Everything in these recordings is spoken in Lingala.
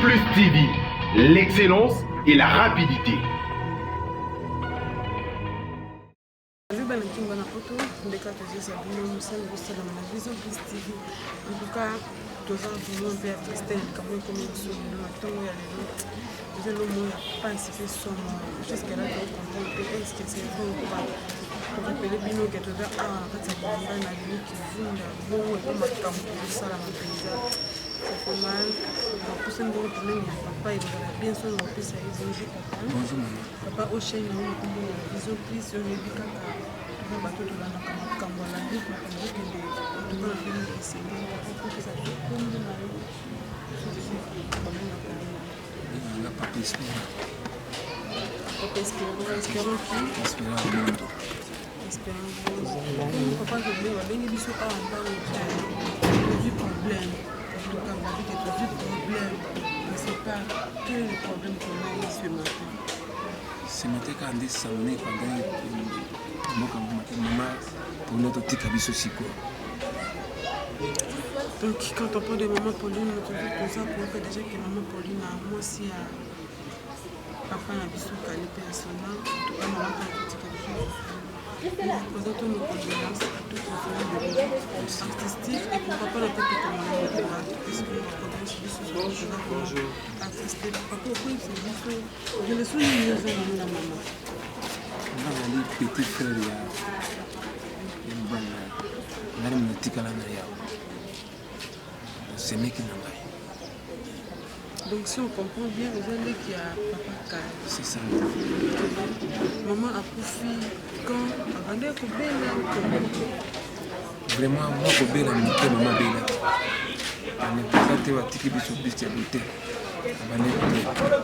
Plus TV, l'excellence et la rapidité. Salut bana kin bana poto ndeka tozeza bino mosala ekosalama na Vision Plus TV. En tout cas toza vraiment mpe attriste na likambo ekomi biso lelo na ntongo ya lelo eza lomo ya mpasi mpe somo jusque là tocomprendre te est ce que c'est vrai ou pas. Torapele bino ke toza awa na kati ya bilamba na bino kivunda bongo epo makambo ezosalama mpenza, ça fait mal. Napusani bongo pembeni ya papa, ekozala bien soki nakopesa ye bonjour papa. Bonjour maman. Papa, o chaîne na yo na kombo ya Vision Plus, oyo oyebi kaka toza bato tolandaka makambo ya la vie, makambo ezokende antuka na ndenge esengeli. Papa, kopesa biso kombo na yo soki bamonaka yo. Nga Papa Espérant. Papa Espérant, Espérant qui? Espérant Bondo. Espérant Bondo. Papa Zobe, babengi biso awa ntango tozwi problème. En tout cas, babi ke tozwi problème. Je ne sais pas quel est le problème qu'on a eu ce matin. Ce matin kaka nde sango na ebandaki mboka mama Pauline totika biso sikoyo. Donc quand on parle de maman Pauline, toza koyoka déjà que maman Pauline a mwasi ya papa na biso Kale mpe ya Sona. En tout cas, maman Pauline totika biso. Nous présentons nos condoléances à toute la famille de artistique et pourquoi pas la peuple congolais puisque nos condoléances biso toza vraiment artiste. Papa, okoyebisa biso relation nini oza nango na mama? Nga nazali petit frère ya ya mobali na ye. Ngai natikala na yawe semeki na ngai. Donc si on comprend bien, oza leki ya papa Kale. C'est ça. Maman akufi quand? Abandaki kobela ou comment? Vraiment mwa kobela moke mama abelaki, eza te batiki biso bisi ya bote, abandaki kobela.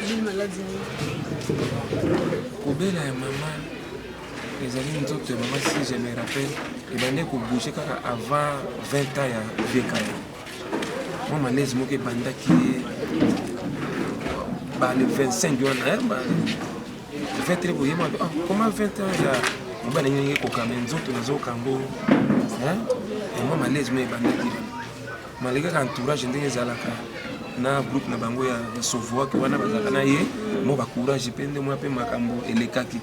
Nini maladi nini? Kobela ya mama ezali nzoto ya mama, si je me rappelle, ebandaki kobouge kaka avant 20 ans ya vieka ya mwa malaise moko ebandaki ye ba le 25 wana, ba 20 boye mwa ah, comment 20 ans ya mobali ndenge ekokama nzoto nazoka yango mwa malaise moko ebandaki malgré kaka entourage ndenge ezalaka na groupe na bango ya Sovoaki wana bazalaka na ye mo bacourage mpe nde mwa mpe makambo elekaki,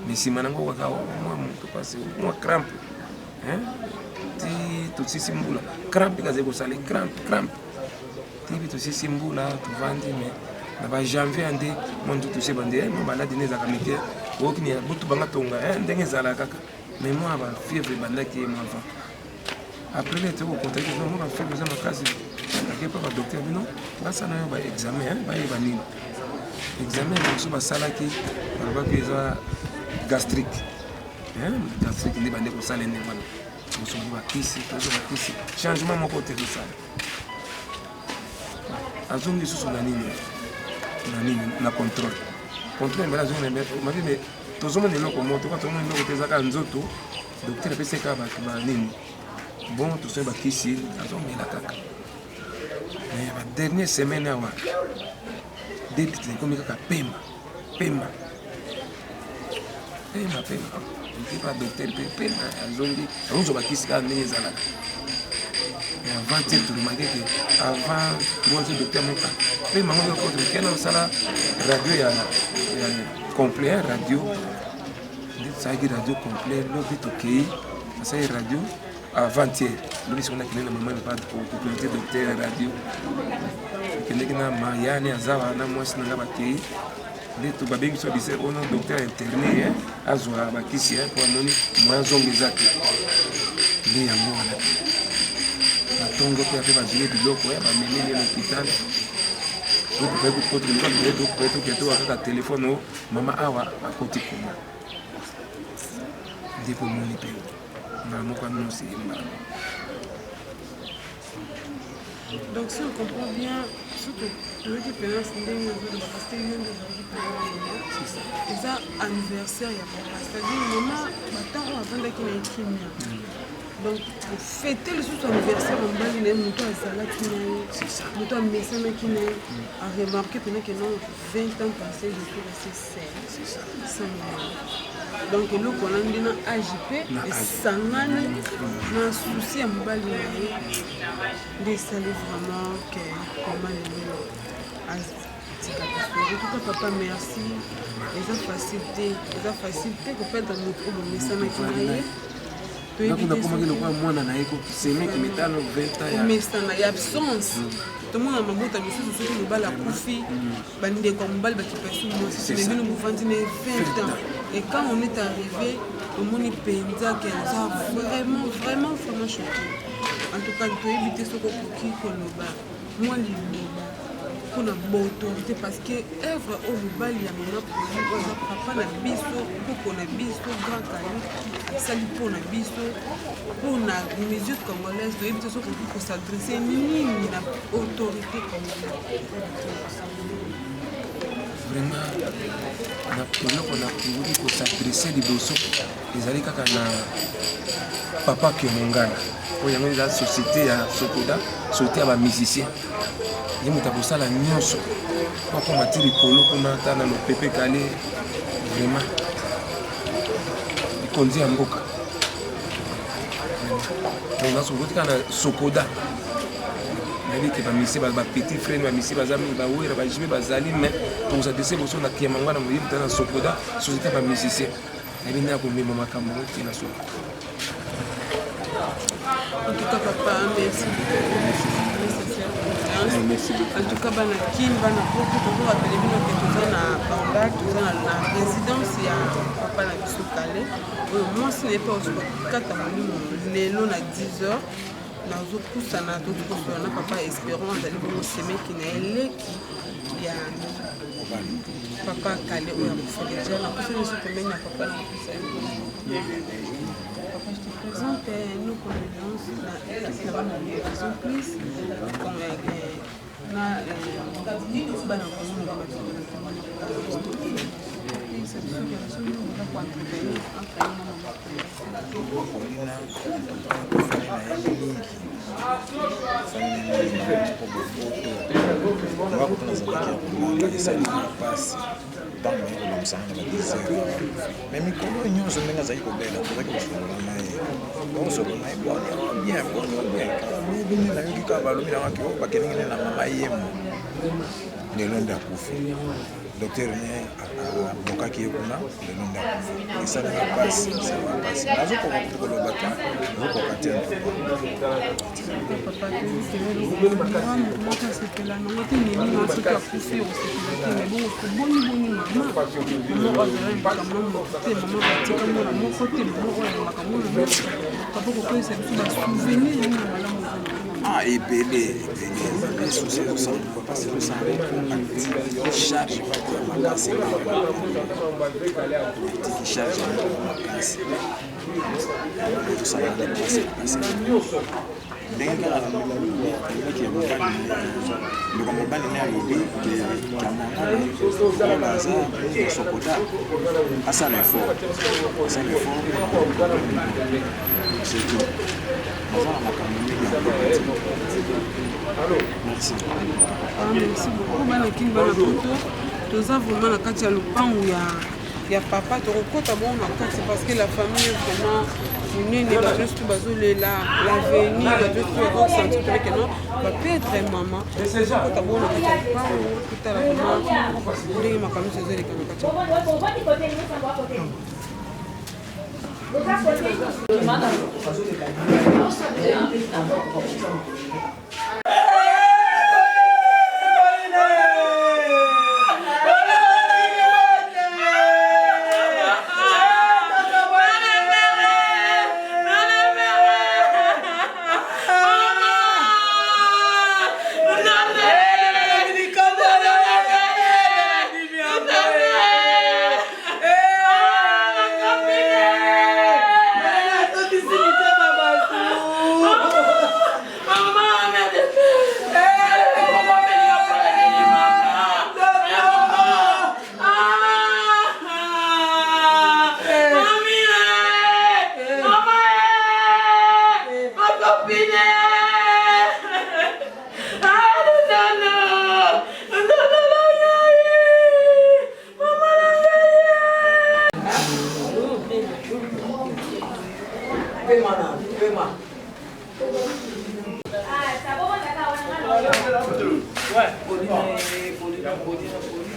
mais nsima nango kaka mwa moto pasi, mwa crampe ti tosisi mbula, crampe kazali kosala crampe crampe ti mpe tosisi mbula tovandi. Mais na bajanvier nde mwa nzoto se bande mwa baladi nde ezalaka mike okini ya butu banga tonga ndenge ezalaka kaka, mais mwa bafièvre ebandaki ye mwa avant. Après le tokocontacte mwa bafièvre eza makasi, ake mpa badocteur bino basala yo baexamen, bayeba nini. Examen mosusu basalaki, balobaki eza gastrique, gastrique nde bande kosala ndenge wana. Mosusu bakisi, tozo bakisi, changement moko te tosala. Azongi lisusu na nini na nini na contrôle, contrôle mbala azongi na mabi, mais tozomona eloko moko toka, tozomona eloko te, ezaka nzoto. Docteur apesi kaka bato banini, bon tosali bakisi, azomela kaka, mais ba dernière semaine awa debit ekomi kaka pema pema pema pema. Epa docteur mpe pema azongi, azozwa bakisi kaka ndenge ezalaka. Mais avant te toremarke ke avant 3 heures docteur moka pema ngo kena osala radio ya complet, radio nde tosalaki radio complet lobi. Tokei asali radio avant-hier, lobi sikoyo nakende na mama epa koprésente docteur radio. Ekendeki na Mariane, aza wana mwasi na nga, bakei nde to babengi biso bise ono docteur interne azwa bakisi po amoni moyen azonga eza te. Nde yango wana na ntongo mpe ape bazwi biloko bamemeli ye l'hôpital. Toke toka kaka telefone o mama awa akoti koma nde komoni mpe mbala moko annonce ye mbala. Donc si on comprend bien, surtout toyoki mpenza ndenge ozoloba, parce que yo nde ozalaki mpenza, eza anniversaire ya papa, c'est-à-dire mama batemps oyo avandaki na ye kimia. Donc fête lisusu anniversaire ya mobali na ye, moto azalaki na ye, moto amesanaki na ye, aremarke mpena ke non, 20 ans passé, je suis resté seul sans maman. Donc eloko wana nde na age mpe esangani na souci ya mobali na ye nde esali vraiment ke mama lelo atika biso. En tout cas papa, merci. Eza facile te, eza facile te koperdre moto oyo bomesanaki na ye. Toyebi te soki lokola mwana na ye kosemeki mitano 20 ans komesana ya absence. Tomona mabota misusu, soki mobali akufi, bandeko ya mobali bakipasi mwasi. Mais bino bovandi na 20 ans et quand on est arrivé, tomoni mpenza ke oza vraiment, vraiment, vraiment choqué. En tout cas toyebi te soki okoki koloba mwa liloba mpona baautorité, parce que œuvre oyo mobali ya mama Poli, oyo aza papa na biso, koko na biso, grand Kali, asali mpona biso, mpona musique congolaise, toyebi te soki okoki kos'adresser nini na autorité congolaise. Vraiment, na eloko nakoki kos'adresser liboso ezali kaka na papa Kiomongana, oyo yango eza société ya Sokoda, société ya bamusicien. Ye moto akosala nyonso po akoma ti likolo kuna, ata na lopepe kale. Vraiment, likonzi ya mboka. Donc nasokoti kaka na Sokoda. Nayebi ke bamusicien, bapetit frère, bamusicien baza mingi, bawera, bajime bazali, mais tokos'adresser boso na Kiamangwana, moyebi ta na Sokoda, société ya bamusicien. Nayebi nde akomema makambo yango ti na suka. En tout cas, papa, merci beaucoup. Merci beaucoup. En tout cas, bana Kin, bana Poto, tozorappeler bino ke toza na Bandal, toza na résidence ya papa na biso Kale, oyo mwasi na ye mpe ozokata molimo lelo na 10 heures. Nazopusana, tokosola na papa Espérant, azali bongo semeki na ye, leki ya papa Kale oyo akufa deja. Napusa biso pembeni ya papa na kopesa ye. Papa, je te présente nos condoléances na équipe na bana ya Vision Plus, na bana Kongo na bato koentretenir entre ye na mama. Paulina tofandi na ye mingi, tofandi na ye mingi mpo boboto nga kutu nazalaki ya kolala. Esalaki na mpasi ntango naye kolamusanga na ba 10 heures. Mais mikolo oyo nyonso ndenge azalaki kobela, tozalaki kosolola na ye, kosolola na ye: "Boni o bien? Boni o bien?" Kaka lobi nde nayoki kaka balobi nangaki oyo bakendenge nde na mama yemo. Lelo nde akufi. Docteur ne ablokaki ye kuna. Lelo nde akufi. Esalinga mpasi, esalinga mpasi, nazokoka kutu koloba te, nazokoka te. Papa, moko asepela nango te. Nini na soki akufi, osepela te, mais bongo boni boni mama? Mama oyo azala makambo moko te, mama batika mwana moko te, mama oyo alingaka mwana moko. Papa, kokoyesa biso basouvenir nini na malamu eza? Ah, ebele, ebele. Souci ezosala mpasi, ezosala po atiki charge moko ya makasi, atiki charge moko makasi. Ezosala nde mpasi mpasi ndenge kaka leki ya mobali na ye, ndeko mobali ne alobi ke Kiamangana lokola aza na Sokoda, asala effort, asala effort, c'est tout. Naza na makambo mingi ya koloba te. Merci. Ah, merci beaucoup. Bana Kini, bana Poto, toza vraiment na kati ya lopangu ya papa. Tokokɔta bongo na kati parce que la famille est vraiment monene. Bato nyonso to bazolela l'avenir, bato nyonso to bazosentir tobe ke non, baperdre mama. Tokokɔta bongo na kati ya lopangu, totala vraiment ndenge makambo nyonso ezoleka na kati ya Paulina, Paulina, Paulina, Paulina.